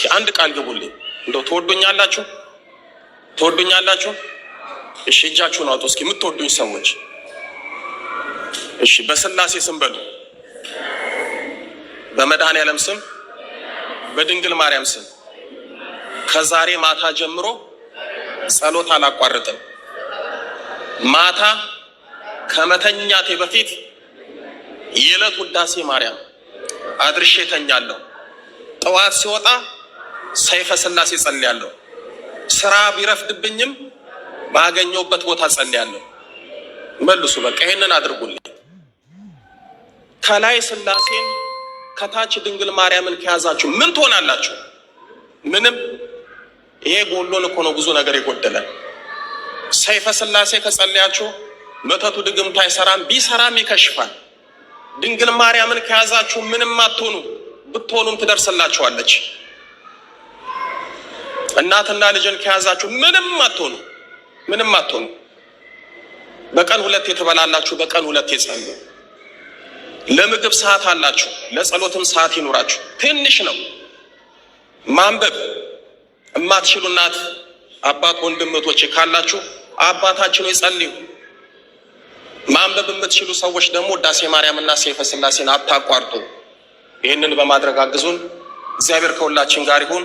እስኪ አንድ ቃል ግቡልኝ። እንደው ትወዱኛላችሁ? ትወዱኛላችሁ? እሺ እጃችሁን አውጡ እስኪ የምትወዱኝ ሰዎች። እሺ በስላሴ ስም በሉ፣ በመድኃኔዓለም ስም፣ በድንግል ማርያም ስም ከዛሬ ማታ ጀምሮ ጸሎት አላቋርጥም። ማታ ከመተኛቴ በፊት የዕለት ውዳሴ ማርያም አድርሼ ተኛለሁ። ጠዋት ሲወጣ ሰይፈ ስላሴ ጸልያለሁ። ስራ ቢረፍድብኝም ባገኘሁበት ቦታ ጸልያለሁ። መልሱ። በቃ ይሄንን አድርጉልኝ። ከላይ ስላሴን ከታች ድንግል ማርያምን ከያዛችሁ ምን ትሆናላችሁ? ምንም። ይሄ ጎሎን እኮ ነው ብዙ ነገር የጎደለን። ሰይፈ ስላሴ ከጸለያችሁ መተቱ ድግምቱ አይሰራም፣ ቢሰራም ይከሽፋል። ድንግል ማርያምን ከያዛችሁ ምንም አትሆኑ፣ ብትሆኑም ትደርስላችኋለች። እናትና ልጅን ከያዛችሁ ምንም አትሆኑ፣ ምንም አትሆኑ። በቀን ሁለት የተበላላችሁ፣ በቀን ሁለት የጸሉ። ለምግብ ሰዓት አላችሁ፣ ለጸሎትም ሰዓት ይኑራችሁ። ትንሽ ነው ማንበብ እማትችሉ እናት አባት ወንድም እህቶቼ ካላችሁ አባታችን ሆይ ጸልዩ። ማንበብ የምትችሉ ሰዎች ደግሞ ውዳሴ ማርያምና ሰይፈ ስላሴን አታቋርጡ። ይህንን በማድረግ አግዙን። እግዚአብሔር ከሁላችን ጋር ይሁን።